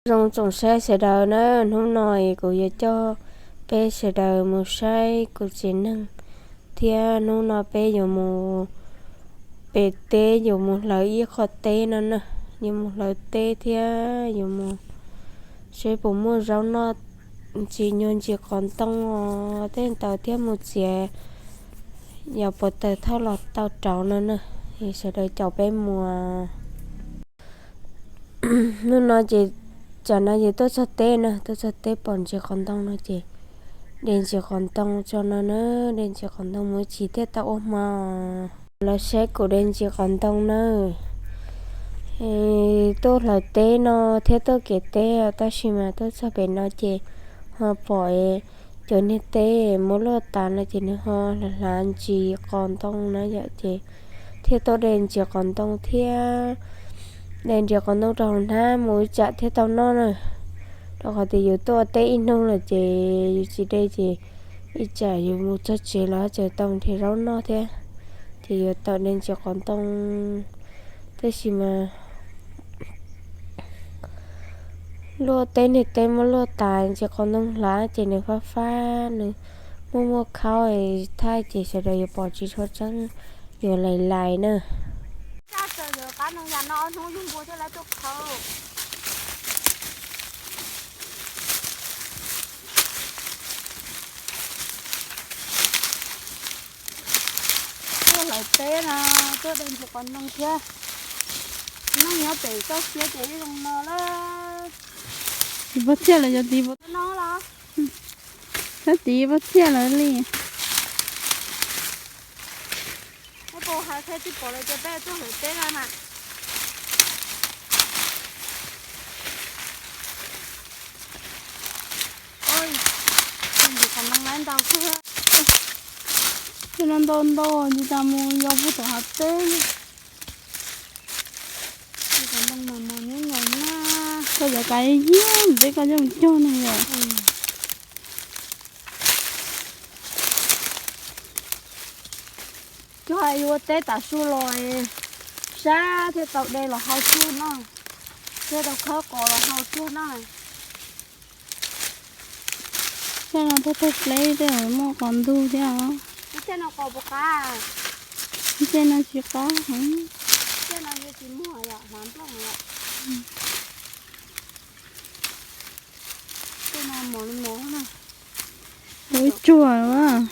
Zoo tsoom saib sawv daws na, hnub no kuv yuav coj peb sawv daws mus saib kuv tsev neeg, thiab hnub no peb yuav mus pem teb, yuav mus hlawv ib qho teb no na, yuav mus hlawv teb thiab yuav mus saib puas muaj zaub noj ntsis nyuag ntsis qos ntoo os, tej ntawd thiab mus txiav yam puas taws thauj los tau rauv no na. Sawv daws caum peb mus. Hnub no ces, tsam no yus tuaj txog teb na, tuaj txog teb pom ntsis qos ntoo no ces de ntsis qos ntoo tso no na, de ntsis qos ntoo mus ib chim thiaj tau ua hmo. Los saib kuv de ntsis qos ntoo na. Tuaj hlawv teb no thiab tuaj kev teb tab sis mas tuaj txog pem no ces ho pom cov niag teb muab luaj tas no ces nws ho hlav ntsis qos ntoo na yom, ces thiaj tuaj de ntsis qos ntoo thiab, de ntsis qos ntoo rau hauv hnab mus ib tsam thiaj tau noj na. Rau qhov tias yus tuaj teb ib hnub lawm ces yus tsis de ces ib tsam yus mus txog tsev los tseem tau nrhiav zaub noj thiab, ces yuav tau de ntsis qos ntoo. Tab sis mas luaj teb niag teb muab luaj tas ntsis qos ntoo hlav ces nws fab fab, nws muaj muaj khaub thaj ces sawv daws yuav pom tsis tshua tseeb, yuav lais lais na. Tuaj hlawv teb no, tuaj de ntsis qos ntoo thiab. Neeg nyob pem toj siab ces ib zoo no lawm. Tiv pob txhiaj lawm, yog tiv, no los, tiv pob txhiaj lawm li. Peb puas hais qhia tsis pom lawm ces peb tuaj hlawv teb no na. Ntsis qos ntoo ntau kawg. Tej no ntau ntau tsis tas mus yos puag tom hav teb. Ntsis qos ntoo mas mos nyob nyob na. Koj cov kav yog peb koj coj mus cog no yom. Cog yuav teb tav su los sab thiaj tau de los hau tsuag noj, thiaj tau khawb qos los hau tsuag noj. Tej no tuaj tawg pleb tej muaj qos ntug thiab os. Tej no qos puas qab? Tej no tsis qab heev. Tej no tsis muag yom, hlav nplooj yom. Tej no mos li mos na. Ua ib tsuag los.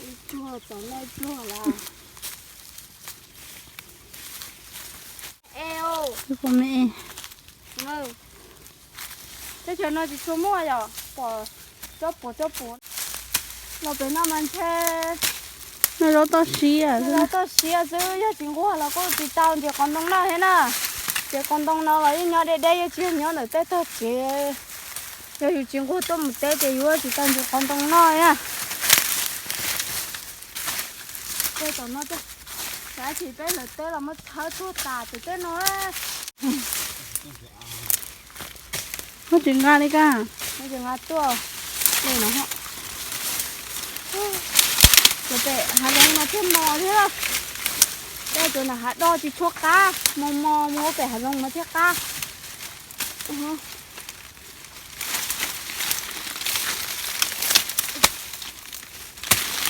Ib tsuag txog noj ib pluag lawm. Ua me, teb chaws no tsis tshua muaj yom, pom tsob puas tsob puas. Los pem no mas ntshe noj zaub toj siab, noj zaub toj siab xwb, yog tsis nquag los kuj tsis tau ntsis qos ntoo noj thiab na. Ces qos ntoo no los yeej nyob deb deb, yeej tsis yog nyob ntawm tej tog tsev. Yog yus tsis nquag tuaj mus teb ces yus tsis tau ntsis qos ntoo noj na. Tej tom no, xav tias peb hlawv teb los muab thawb tuag tas pem tej no. Muab tsis nqa li ka. Muab tsis nqa tuaj. Ces pem hav zoov no thiaj mos thiab. Tej tus nram hav do tsis tshua qab, mos mos mus pem hav zoov no thiaj qab.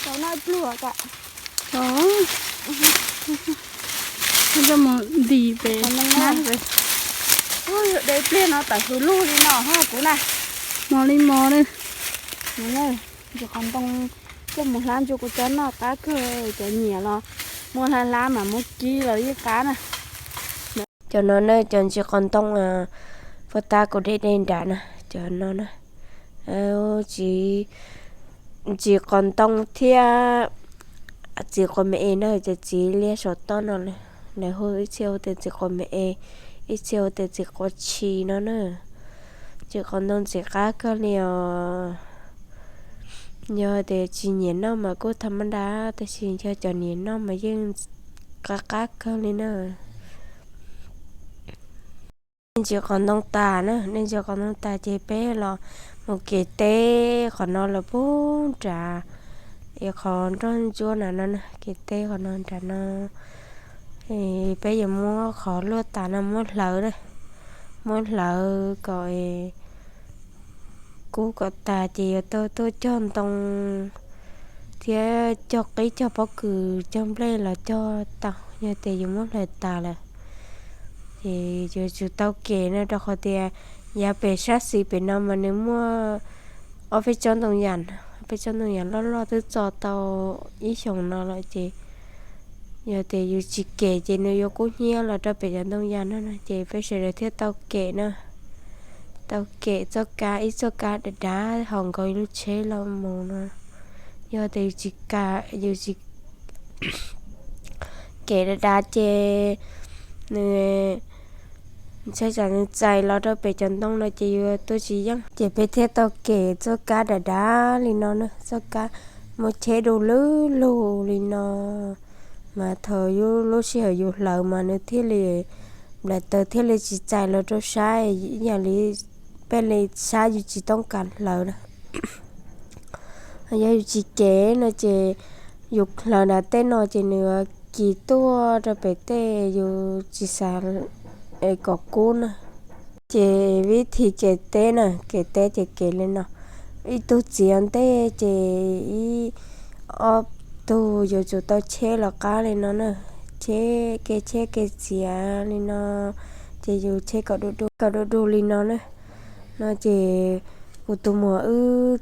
Tau noj ib pluag ka. Tau. Coj mus ntim pem. Ua de pliag no tawm hws lug li no hos kuv na. Mos li mos li. Ntsis qos ntoo coj mus hlab ntsuag kuv cov noj qab kawg, cov nyiam los muab hlab hlab mas muab kib los yeej qab na. Cov no na, cov ntsis qos ntoo puag ta kuv de de nrad na, cov no na. Txiv, ntsis qos ntoo thiab txiv quav me es na, cov txiv liab saum toj no, lawv hu ib txhia hu tias txiv quav me es, ib txhia hu tias txiv quav tshis no na. Ntsis qos ntoo ntxim qab kawg li os. Yog tias tsis nyiam noj mas kuj tham mab nrab, tab sis yog cov nyiam noj mas yeej qab qab kawg li na. Nej ntsis qos ntoo tas na, nej ntsis qos ntoo tas ces peb los mus kev teb qhov no los puag nrad, es qhov nroj ntsuab na no na, kev teb qhov no nrad no. Peb yuav muab qhov luaj tas no muab hlawv na. muab hlawv kom kub kom tas ces yuav tau tuaj cog ntoo thiab cog qib cog pob kws cog nplej los cog tau. Yog tias yus muab hlawv tas lawm ces yuav tsum tau kem no, rau qhov tias yav pem sab xis pem no mas nws muaj ob peb tsob ntoo yam, ob peb tsob ntoo yam loj loj twb txo tau ib xyoos no lawm ces yog tias yus tsis kem ces nws yuav kub hnyiab los rau pem cov ntoo yam no no ces peb sawv daws thiaj tau kem na. Tau kem txoj kab, ib txoj kab dav dav haum nkaus lub tsheb los mus no. Yog tias yus tsis kam, yus tsis kem dav dav ces nws ntshai tsam nws txais los rau pem cov ntoo no ces yuav tuaj tsis yeej. Ces peb thiaj tau kem txoj kab dav dav li no na, txoj kab muaj cheb du lug lug li no. Mas thaum yus lub sij hawm yus hlawv mas nws thiaj li, nplaim taws thiaj li tsis txais los rau sab, yam li peb li sab yus tsis tau kam hlawv na. Yog yus tsis kem no ces yus hlawv nram tej no ces nws kis tuaj rau pem tej, yus tsis xav kom kub na. Ces vib thib kem teb na, kem teb ces kem li no. Ib tug txiav ntej ces ib ob tug yuav tsum tau cheb los qab li no na. Cheb kev cheb kev txiav li no ces yus cheb kom du du li no na. No ces kuv tus muam wb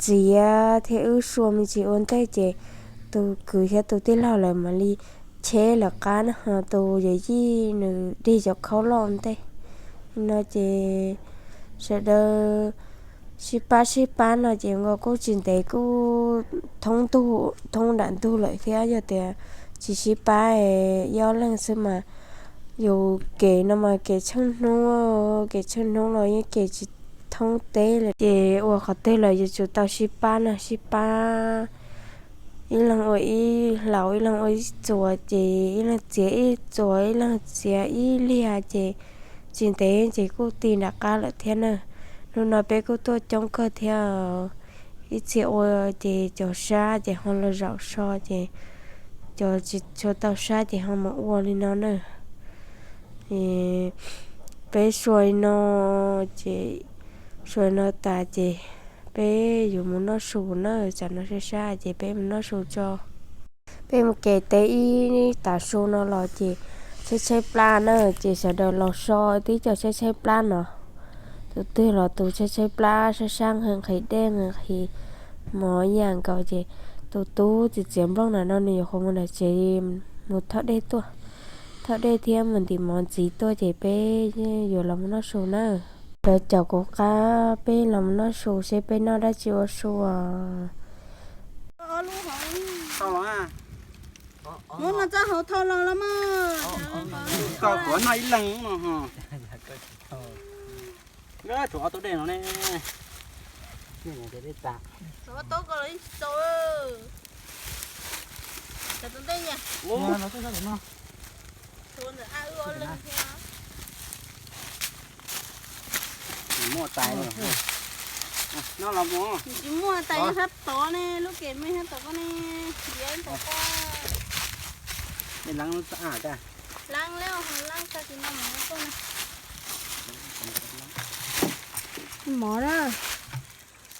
txiav thiab wb sua me ntsis ua ntej ces tus kwv thiab tus tij laug lawv mam li cheb lawm qab na, ho tus yawm yij nws dig cov khaub loj ntej. No ces sawv daws sib pab sib pab no ces nkaus kuj tsis ntev kuj thoob ntug, thoob nram ntug lawm thiab. Yog tias tsis sib pab, ib ob leeg xwb mas yus kev no mas kev tsheej hnub, kev tsheej hnub los yeej kev tsis thoob teb lawm. Ces ua qhov twg los yuav tsum tau sib pab na, sib pab ib leeg ua ib hlau, ib leeg ua ib txuas, ces ib leeg txiav ib txuas, ib leeg txiav ib liag, ces tsis ntev ces kuj ti nram qab lawm thiab na. Hnub no peb kuj tuaj coob kawg thiab, ib txhia ua ces cov sab ces ho los zaum so, ces cov tsis tshua tau sab ces ho mus ua li no na. Peb sua li no, ces sua li no tas ces peb yuav mus noj su na, tsam no sab sab ces peb mus noj su tso. Peb mus kev teb ib tav su no los ces tshaib tshaib plab na, ces sawv daws los so tib co tshaib tshaib plab no. Tus twg los tus tshaib tshaib plab, sab sab nqhis nqhis dej, nqhis mov ib yam nkaus, ces tus tub txiav txiav nplooj na no nws yuav qhuav mus nram tsev mus thauj dej tuaj, thauj dej thiab mus ntim mov ntxiv tuaj, ces peb yuav los mus noj su na. Lawv caum kuv qab peb los mus noj su seb peb noj dab tsi ua su os. Muab no txoj hauv thau los los mas. Koj kuv noj ib leeg no. Tshuav ob tug dej no ne. Tshuav ob tug ko los yeej tsis txaus. Tshuav tus ntej yam. Tshuav ntawm a wb ob leeg thiab. Muaj tais, noj los mus. Tsis muaj tais, sab tod ne, lub kev me sab tod ko ne, ntiav tod ko. Leej lub txaj, leej lub txaj tis no mov na. Mov na,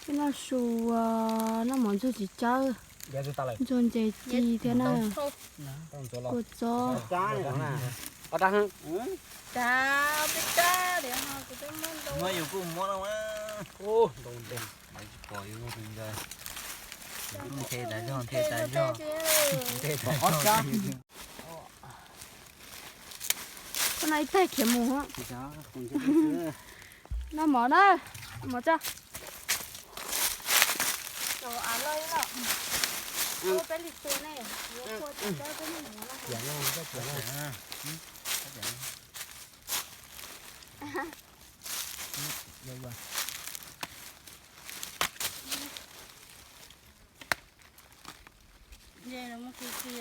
peb noj su, noj mov ntxuag txiv tsawb, ntxuag ntses ci thiab na. Kua txob. Koj no ib tag khiav mus. Noj mov na, mov tso. Peb li tua ne, yuav tua tsis tau peb noj mov na. Ces mus tis tis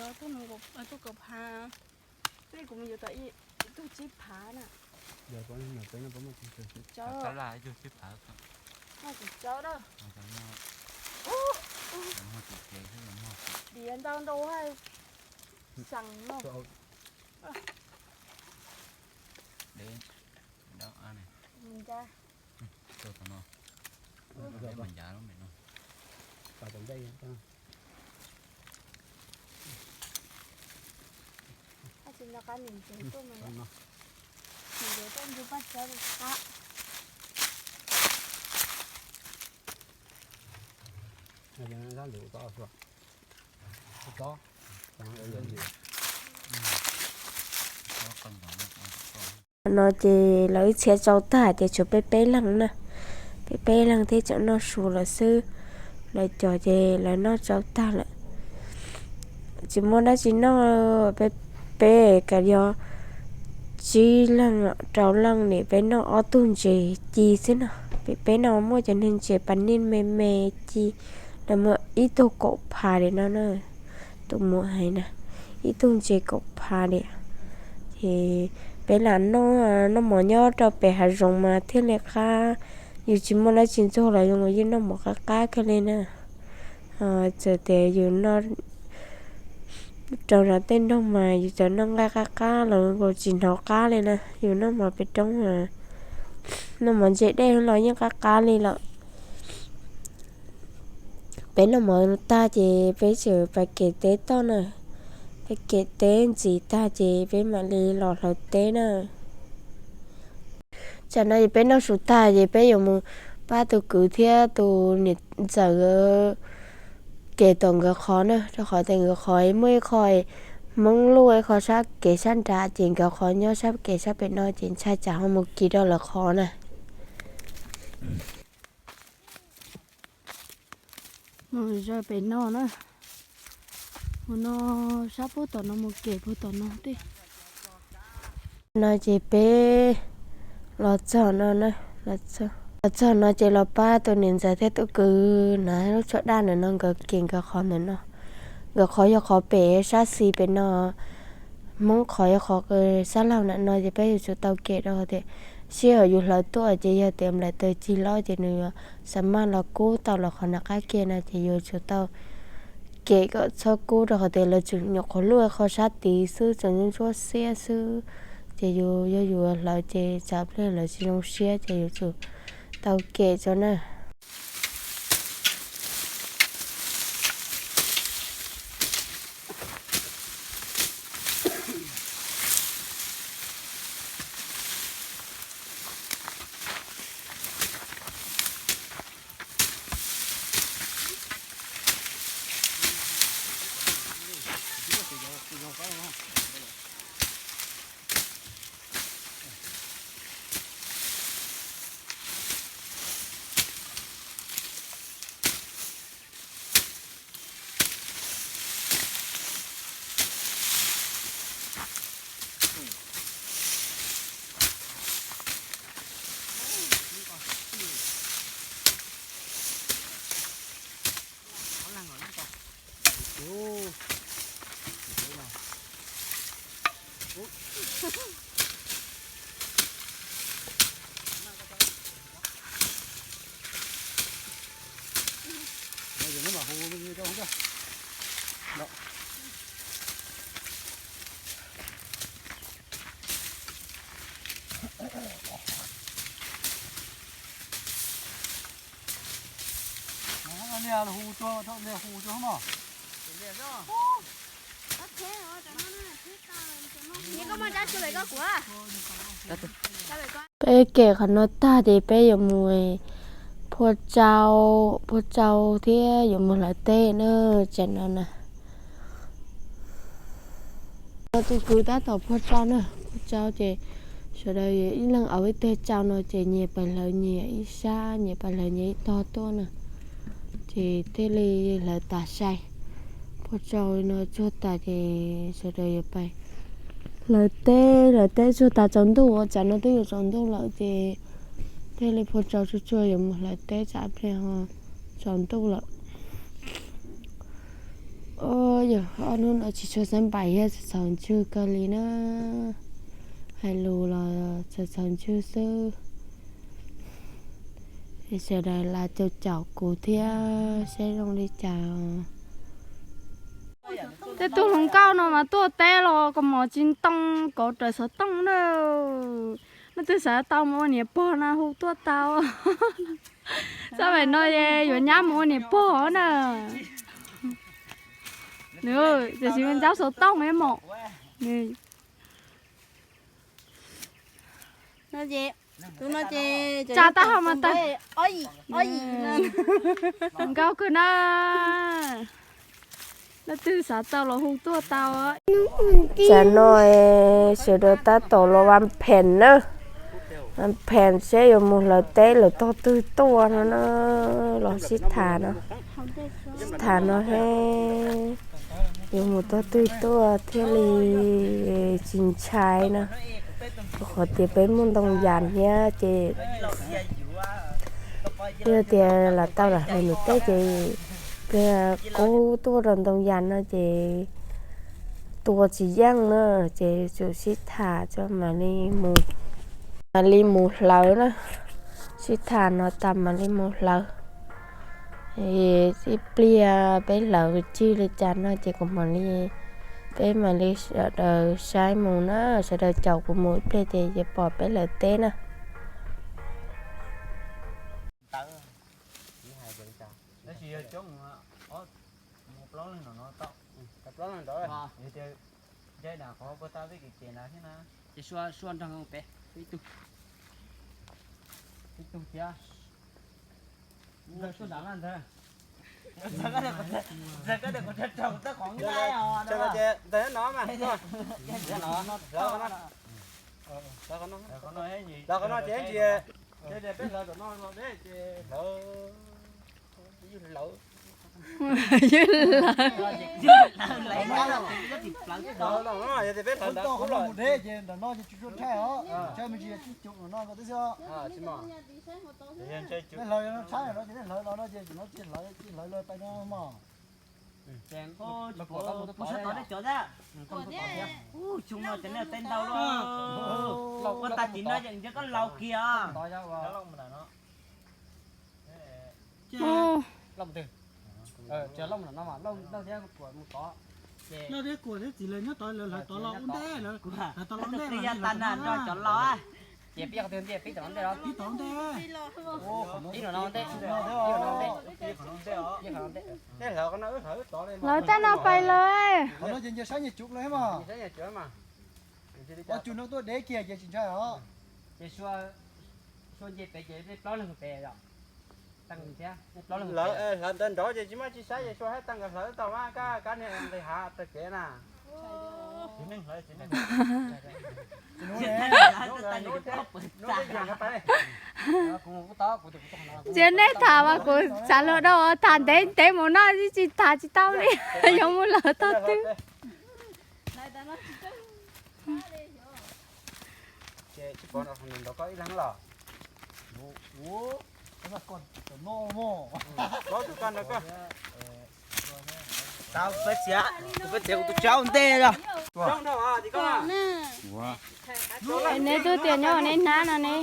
tus kaum phav, peb kuv mus yuav tau ib tug tsib phav na. Noj tsis tsawb da. Diav ntau ntau, xeem no. No ces lawv wb txhiav tsau tag ces tshuav peb peb leeg na, peb peb leeg thiab tseem noj su lawm xwb. Lawv cov ces lawv noj tsau tag lawm, tsis muaj dab tsi noj. Peb, peb kam yog tsib leeg rau leej nim peb noj ob tug ntses ci xwb no. Peb, peb noj muaj cov niag ntses pas niaj me me ci, lawv muaj ib tug kaum phav li no na. Tus muam hais na, ib tug ntses kaum phav li. Ces peb lam noj, noj mov nyob rau pem hav zoov mas thiaj li qab. Yus tsis muaj dab tsi ntxuag los yus yeej noj mov qab qab kawg li na. Txawm tias yus noj rau zos tej nroog mas yus txawm noj nqaij qab qab los tsis hnov qab li na. Yus noj mov pem roob, noj mov ntse dej los yeej qab qab li lawm. Peb noj mov tag ces peb tseem pais kem teb toj na. Peb kem teb ntxiv tag ces peb mam li los hlawv teb na. Tsam no ces peb noj su tag ces peb yuav mus pab tus kwv thiab tus niam ntxawm kem tom nkawd qhov na, rau qhov tias nkawd qhov muaj ib qho Hmoob luaj ib qho sab kev sab nrad ces nkawd qhov nyob sab kev sab pem no ces ntshai tsam ho mus kis rau lawv qhov na. Mus zaws pem no na, mus no sab puag tom no mus kem puag tom no tej. No ces peb los txog no na, los txog no ces los pab tus niam ntxawm thiab tus kwv na, lub tshuab daj ntawm no nkawd kem nkawd qhov ntawm no. Nkawd qhov yog qhov pem sab xis pem no, Hmoob qhov yog qhov sab laug ntawm no ces peb yuav tsum tau kem rau tias sij hawm yus hlawv tuaj ces yog tias nplaim taws cig loj ces nws yuav xa maj los kub tau lawv qhov nram qab ke no ces yuav tsum tau kem kom txhob kub rau qhov tias lawv tseem nyuam qhuav luaj qhov sab tid xwb, tseem ntsuab xiab xwb. Ces yus yog yus hlawv ces tsam pliag lawv tsis zoo siab ces yuav tsum tau kem tso na. Peb kem qhov no tag ces peb yuav mus phua tsau, phua tsau thiab yuav mus hlawv teb na, tsam no na. Tus kwv tab tom phua tsau na, phua tsau ces sawv daws ib leeg auv ib teg tsau no ces nyias pais hlawv nyias ib sab, nyias pais hlawv nyias ib tog tuaj na. Ces thiaj li hlawv tas sai. Phua tsau no tsuag tas ces sawv daws yuav pais hlawv teb, hlawv teb tsuag tas tsaus ntuj, tsam no twb yuav tsaus ntuj lawm ces thiaj li phua tsau tsuag tsuag yuav mus hlawv teb tsam pliag ho tsaus ntuj lawm. Yog ob hnub no tsis tshua xab npais thiab txaus txhaus ntswg kawg li na. Hais lus los txaus txhaus ntswg xwb. Sawv daws las caum caum kuv thiab saib zoo li cas. Tej tug hluas nkauj no mas tuaj teb los kaus mom tsis ntoo, kauv raws xov tooj na. Leej twg xav tau mus ua niam pog no hu tuaj tau. Txoj me no es yuav nyab mus ua niam pog na. Nws tiam sis ncaub xov tooj mos. Tsa tab hau mas tag. Nkauj kawg na. Leej twg xav tau los hu tuaj tau. Tsam no sawv daws tab tom los vaj pheem na. Vaj pheem seb yuav mus hlawv teb lawm tog twg tuaj no na. Los sib tham no, sib tham no he yuav mus tog twg tuaj thiaj li tsis ntshai na. Rau qhov tias peb muaj ntoo yas thiab ces yog tias lam tau lam hlawv nws teb ces kub tuaj rau ntoo yas no ces tua tsis yeej na. Ces tsum sib tham tso mam li mus, mam li mus hlawv na. Sib tham no tas mam li mus hlawv. Ib pliag peb hlawv tsig li cas no ces kuv mam li, peb mam li sawv daws saib mus na. Sawv daws caum kuv mus ib pliag ces yuav pom peb hlawv teb na. Los qhov no ces ntsis, peb hlawv tom no deb ces hlawv ywg hlawv. Ywg hlawv. Yog tias peb hlawv ntawd kub los deb ces ntawm no ces tsis tshua ntshai os, ntshai me ntsis tsis cum no ko twb xwb. Peb hlawv no tshab no ces peb hlawv los no ces no ces hlawv hlawv lawm pais no mog. Xyoo no cov nej tej ntau lawm, ua tag tim no yeej ntsib koj laus kiag. Lauj thiab Kuam mus tod, Lauj thiab Kuam thiab txiv lawv nyob tod, lawv hlawv tod los ua ntej, lawv hlawv tod los ua ntej, twb yog tag na nrog cov laus. Ces pib qhov twg ntej, pib tom no ntej los? Pib tom ntej. Pib no ntej. Hlawv tag no pais lawm. Qhov no ces nce sab nyias cum lawm mas. Qhov cum no tuaj deb kiag ces tsis ntshai os. Ces Sua nce pem ces nej plaub leeg pem os. Hlawv ntawd nrov ces tsis muaj tsis saib ces Sua hab tag nkawd hlawv tau mas kab kab niag nqis hav taw kev na. Ntsia nej tham mas kuv xav luag dhau, tham ntev ntev mus no tsis tham tsis tau li, yuav mus lawm tog twg. Neb twb tias nyob ua neb hnab no ne.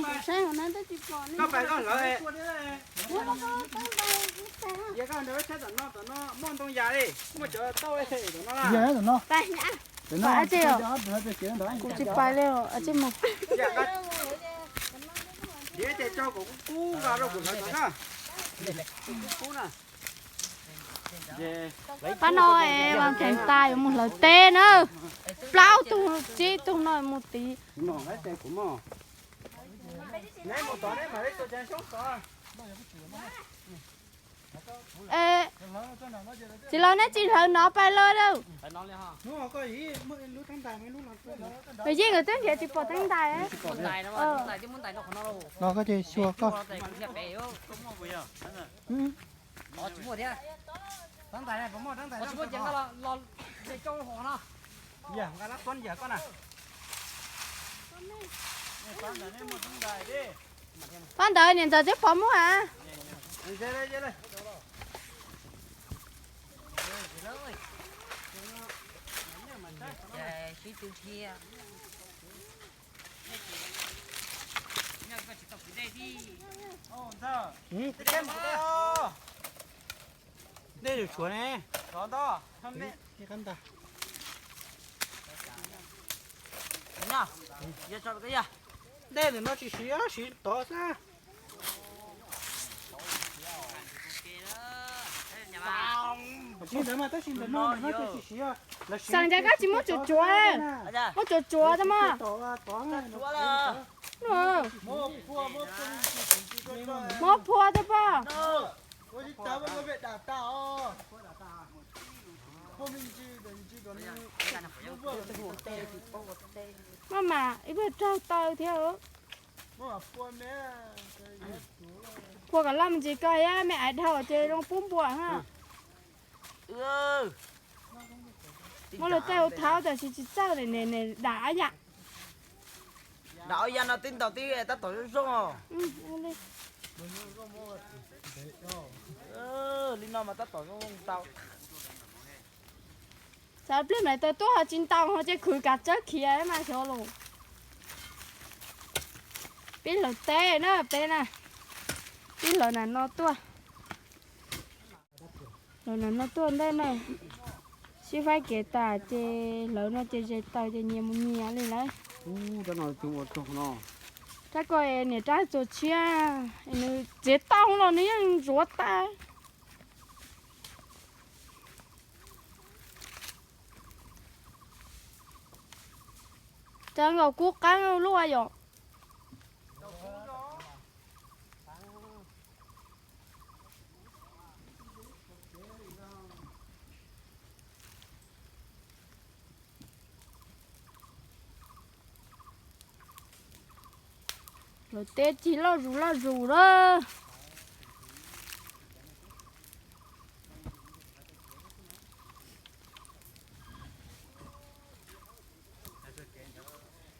Kuv tsis pais li, tsis mus. Pab no es vas theem tas yuav mus hlawv teb na. Plaub tug tsib tug no mus tid. Tsis los neb tsis hlawv no pais lawm. Yeej twb nrhiav tsis pom teeb ntais. Los koj ces xyuas koj. Pab ntawd niam ntxawm twb pom muaj a. Dej lwm tshuav ne. Qab ntag. Yog tso rau koj yog. Ntej ntawm no tsis siv, siv tod xwb. Tsis ntawd mas tab sis ntawm no no ces tsis siv. Xeem, cas koj tsis muab tsuav tsuav, muab tsuav tsuav tau mas. Muab phua tau poj. Maj mam ib pliag raug taw thiab. Phua kom loj me ntsis koj thiab, me aiv dhau ces zoo pub npua ha. Muab lawv tej ua thaub tam sis tsis txawj ne, dam ob yam. Dam ob yam no tib ntaus tib tab tom zoo zoo. Li no mas tab tom zoo zoo ntau. Xav pliag mam tau tuaj ho tsis ntaus ho ces khwv kav tsawb khiav mas xyov los. Peb hlawv teb na peb na, peb hlawv na no tuaj. Hlawv na no tuaj ntej na, sib faib kev tas ces hlawv no ces ze taws ces nyias mus nyias li lawm. Rab ko niam rab txuas tshiab, nws txiav tau los nws yeej ntsuav tas. Cov nkaus kub qeeb luaj yom. Lawv teb cig loj zus loj zus lawm.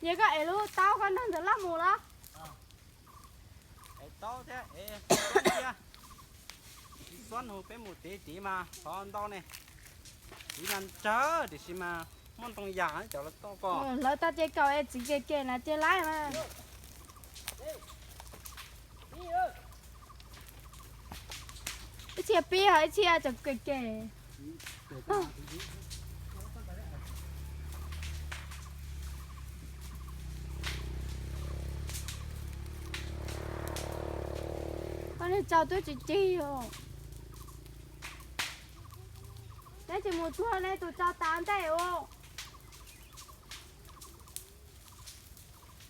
Yog koj ev lub taub koj nrog ntawd loj mus los? Ev taub thiab ev xob thiab. Tsis xob nug peb mus tiv tiv mas xov ntau ne. Tiv no ntsawg tiam sis mas muaj ntoo yam cov los toj ko. Lawv tau ces kaum es txiv kem kem na ces laib mas. Ib txhia pib ho ib txhia tseem kem kem. Koj niag tsau twb tsis cig os. Neb tsis mus tsuag ne, tus tsau tas ntej os.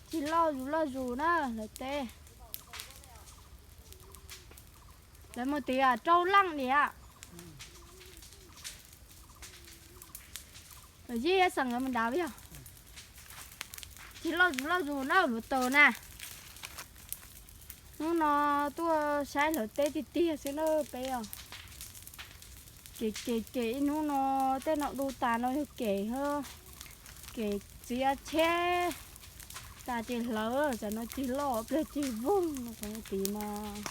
Tsis loj zus loj zus na lawv teb. Lawv mus tiv rau leej niam. Lawv yij xeem lawv mus dav yog. Tsis loj zus loj zus na luag taws na. Hnub no tuaj saib hlawv teb tiag tiag xwb na peb os. Kem kem kem ib hnub no, tej no du tas no yog kem, kem txiav tsheb tas ces hlawv, tsam no cig loj pliag cig voog no, tiv mas.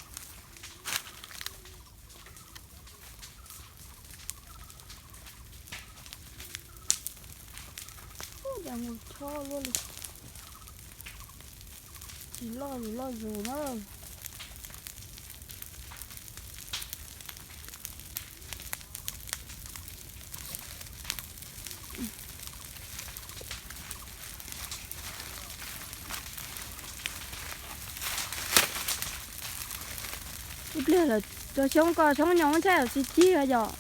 Mus chob luaj li. Tsis loj zus loj zus na. Ib pliag lawv cov xyoob ko xyoob nyoos ntshai tsis cig yom.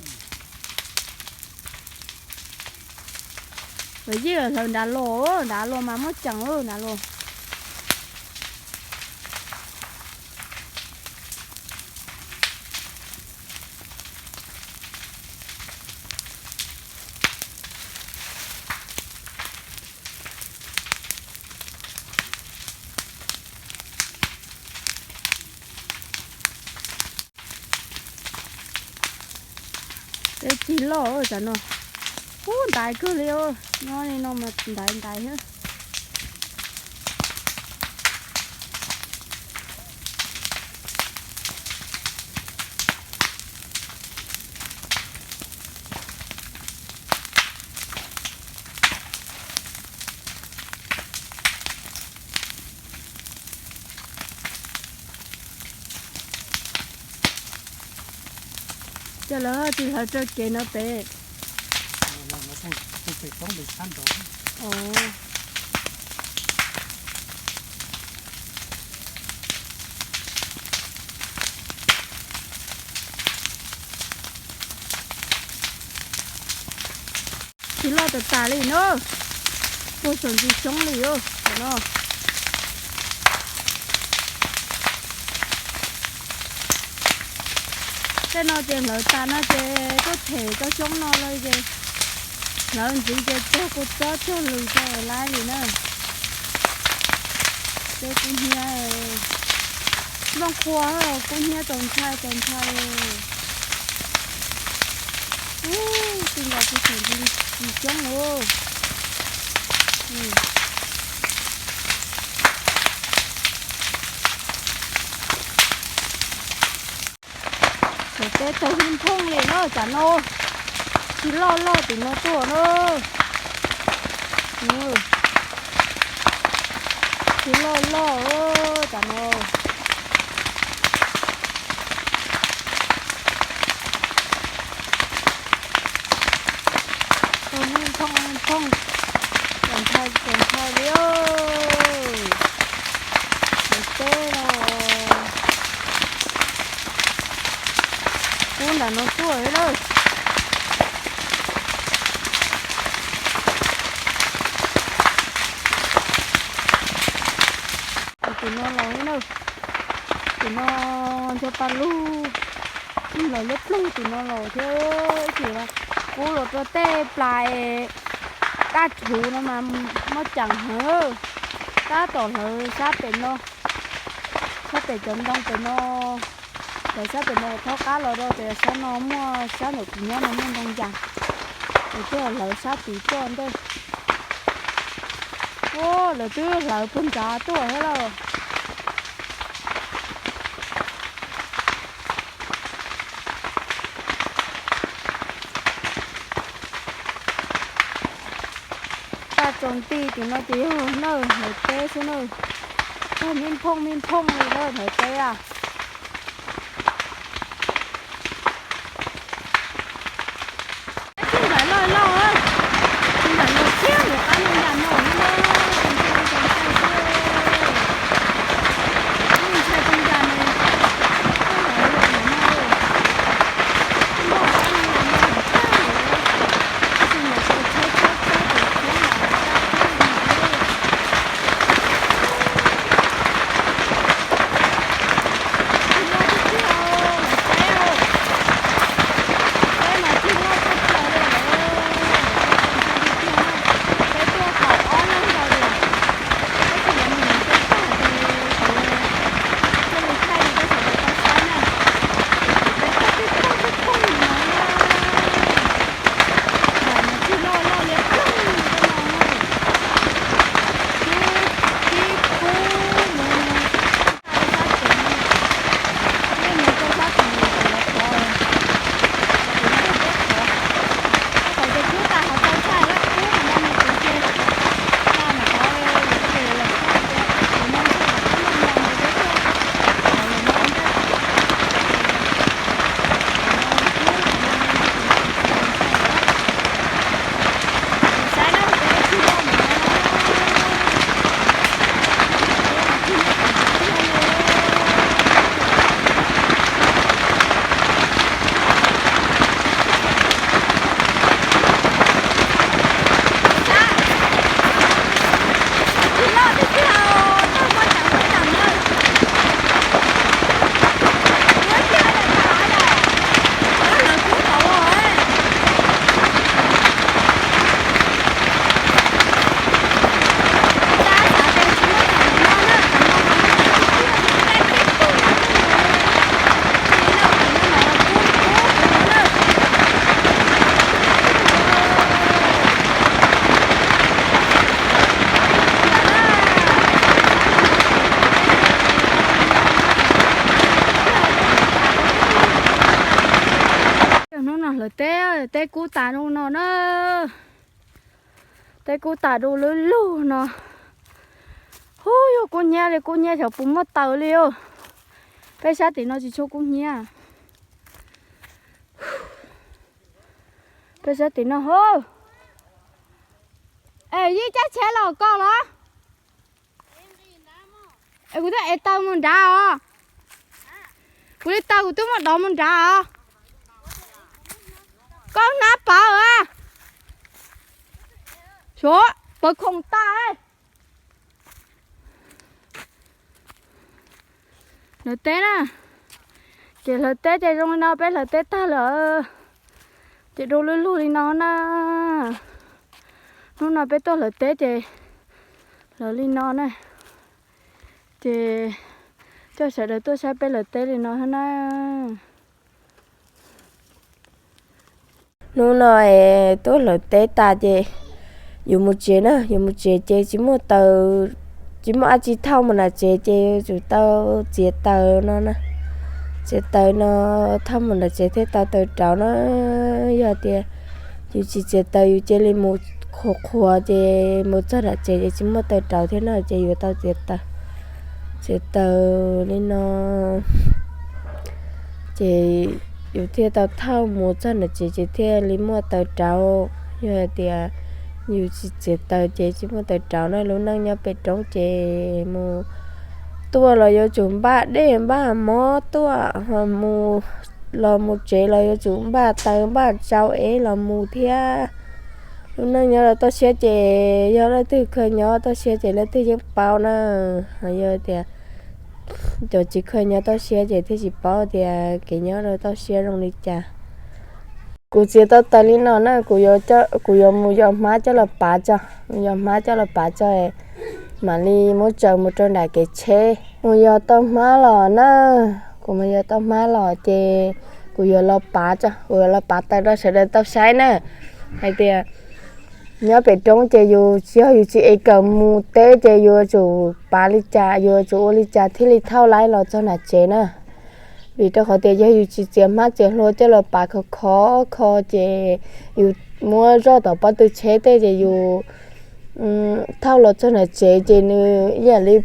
Lawv yij hlawv nrad los, nrad los mas muaj ceem nrad los. Teb cig loj tsam no. Ub, ntaiv kawg li, nyob li no mas ntaiv ntaiv thiab. Ces lawv tsis hlawv raws kev no pem. Tus pem toob pem sab nraud. Ov. Tsis loj tas tas li na. Puag saum ntsis xyoob li os no. Tej no ces hlawv tas no ces tuaj them tau xyoob no lawm ces hlawv ntxiv ces txog kua txob txog lws rau laib li na. Tej kub hnyiab, nplooj qhuav kub hnyiab txaus ntshai txaus ntshai. Ub, tij nkaus puag saum ntsis xyoob lauj. Hlawv teb tag hwj phooj li na tam no. Tsis loj loj tim no tuaj na. Tsis loj loj tam no. Tag hwj phooj hwj phooj. Txaus ntshai txaus ntshai li. Hlawv teb no. Kub nram no tuaj lawm. Tim no los na, tim no ncho pa lug, lawv liab ploog tim no los thiab. Ib chim kub los rau tej plas daj rhuv no mas muaj ceem heev. Tab tom hlawv sab pem no, sab pem cov ntoo pem no, hlawv sab pem no thaub qab los rau pem sab no muaj sab ntawm kuv nyob no muaj ntoo cas, es thiaj hlawv sab tid tuaj ntej. Ua lawv twb hlawv puag nrad tuaj thiab lauj. Tag tsaus nti tim no ces yog nawj hlawv teb xwb nawj. Tag me phooj me phooj li nawj hlawv teb a. Tib nram loj loj, tib nram no thiab mus qab ntoo nram no na, txaus ntshai txaus ntshai xwb. Ntshai ntoo nram no, tib nram no, tib nram no, tib nram no, tib nram no, tib nram no, tib nram no. Hnub no hlawv teb, teb kub tas no no na. Teb kub tas du lug lug no. Hu, yog kub hnyiab li kub hnyiab xyov puas muaj taws li os. Peb sab tim no tsis tshua kub hnyiab. Peb sab tim no ho. Es Yij, cab tsheb los koj los? Es kuv twb ev taws mus nrad os. Kuv li taws kuv twb muab dov mus nrad os. Koj hnab pawv a. Tuav pawv khoom tag. Hlawv teb na. Ces hlawv teb ces zoo li no, peb hlawv teb tag lawm. Ces du lug lug li no na. Hnub no peb tuaj hlawv teb ces hlawv li no na. Ces coj sawv daws tuaj saib peb hlawv teb li no na. Hnub no es tuaj hlawv teb tas ces yus mus tsev na, yus mus tsev ces tsis muaj taws, tsis muaj dab tsi thauj mus nram tsev ces yuav tsum tau txiav taws no na. Txiav taws no thauj mus nram tsev thiaj tau taws rauv na. Yog tias yus tsis txiav taws yus cia li mus qhuav qhuav ces mus txog nram tsev ces tsis muaj taws rauv thiab no ces yuav tau txiav taws. Txiav taws li no ces yus thiaj tau thauj mus txog nram tsev ces thiaj li muaj taws rauv. Yog hais tias yus tsis txiav taws ces tsis muaj taws rauv na. Lub neej nyob pem roob ces mus tuaj los yuav tsum npaj dej npaj mov tuaj, ho mus los mus tsev los yuav tsum npaj taws npaj tsau es los mus thiab. Lub neej nyob rau toj siab ces yog leej twg kheev nyob toj siab ces leej twg yeej paub na. Ho yog tias cov tsis kheev nyob toj siab ces thiaj tsis paub tias kev nyob rau toj siab zoo li cas. Kuv txiav tau taws li no na, kuv yuav mus yos hmab coj los pav tso, mus yos hmab coj los pav tso, mam li muab tsaws mus rau nram kev tsheb. Mus yos tau hmab los na, kuv mus yos tau hmab los ces kuv yuav los pav tso, kuv yuav los pav taws rau sawv daws tau saib na, hais tias nyob pem roob ces yus tsis, yog yus tsis ev kawm mus teb ces yuav tsum pav li cas, yuav tsum ua li cas thiaj li thauj laib los txog nram tsev na. Vim rau qhov tias yog yus tsis txiav hmab txiav hlua coj los pav khov khov kho ces yus muab zoj tom pob tw tsheb tej ces yus thauj los txog nram tsev ces nws ib yam li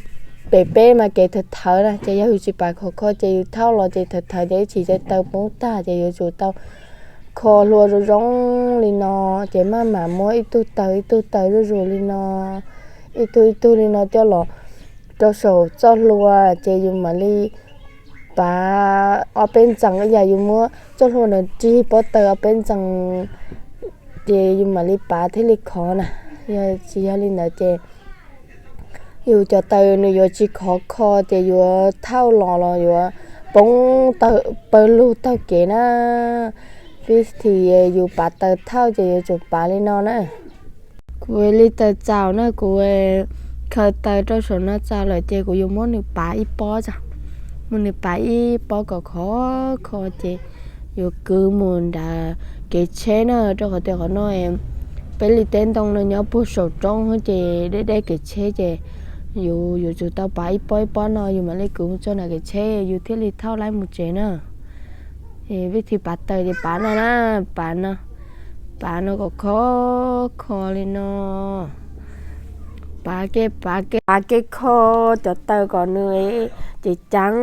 pem peb mas kev thawv thawv na, ces yog yus tsis pav khov kho ces yus thauj los ces thawv thawv ces ib chim ces taws poob tag ces yuav tsum tau kho hlua zoo zoo li no, ces maj mam muab ib tug taws ib tug taws zuj zus li no, ib tug ib tug li no coj los rau saum txoj hlua, ces yus mam li pav ob peb ntxees, ib yam yus muab txoj hlua no rig pob taws ob peb ntxees, ces yus mam li pav thiaj li khov na. Yog tsis yog li ntawd ces yus cov taws nws yuav tsis khov kho ces yuav thauj los los yuav poob pawg lug taug kev na. Vim tias yus pav taws thauj ces yuav tsum pav li no na. Kuv li taws txaus na, kuv khaws taws rau saum no txaus lawm ces kuv yuav muab nws pav ib pob tso, muab nws pav ib pob kom khov kho ces yuav kwv mus nram kev tsheb na, rau qhov tias qhov no peb li teb ntoo no nyob puag saum roob ces deb deb kev tsheb ces yus yuav tsum tau pav ib pob ib pob no yus mam li kwv mus txog nram kev tsheb yus thiaj li thauj laib mus tsev na. Vim tias pav taws ces pav no na, pav no, pav no kom khov kho li no. Pav kev, pav kev, pav kev kho cov taws kom nws ceev ceev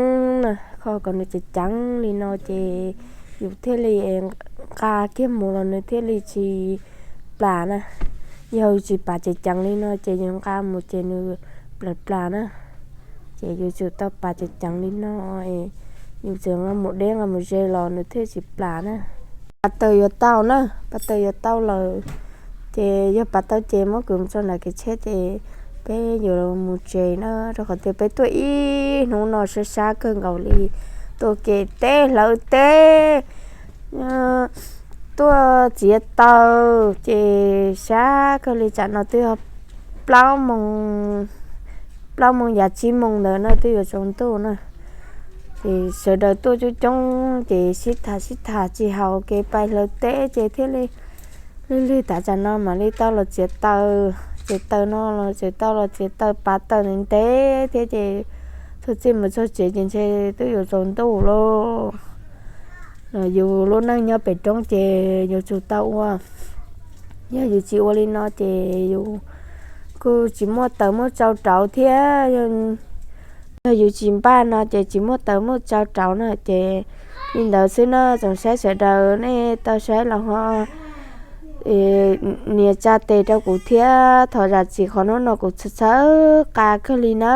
na, kho kom nws ceev ceev li no ces yus thiaj li nqa kiag mus los nws thiaj li tsis plam na. Yog yus tsis pav ceev ceev li no ces yus nqa mus ces nws plam plam na. Ces yus tsum tau pav ceev ceev li no, yus txawm nqa mus deb nqa mus ze los nws thiaj tsis plam na. Pav taws yuav tau na, pav taws yuav tau lawm. Ces yog pav tau ces muab kwv mus tso nram kev tsheb ces peb yuav mus tsev na, rau qhov tias peb tuaj ib hnub no sab sab kawg nkaus li, tuaj kev teb hlawv teb, tuaj txiav taws ces sab kawg li. Tsam no twb yog plaub moos, plaub moos yav tsib moos ntawd na twb yuav tsaus ntuj na. Ces sawv daws tuaj coob coob ces sib tham sib tham tsis haum kev pais hlawv teb ces thiaj li lig lig tas tsam no mam li tau los txiav taws. Txiav taws no los tseem tau los txiav taws pav taws ntev ntev thiab ces txog txij mus txog tsev ces ntshe twb yuav tsaus ntuj lauj. Yus lub neej nyob pem roob ces yuav tsum tau ua. Yog yus tsis ua li no ces yus kuj tsis muaj taws muaj tsau rauv thiab. Yog yus tsis npaj no ces tsis muaj taws muaj tsau rauv na. Ces li ntawd xwb na tsoom saib sawv daws, nej tau saib los ho nias tsa tes rau kuv thiab. Thov zam txim qhov hnub no kuv txhawj txhawj qa kawg li na.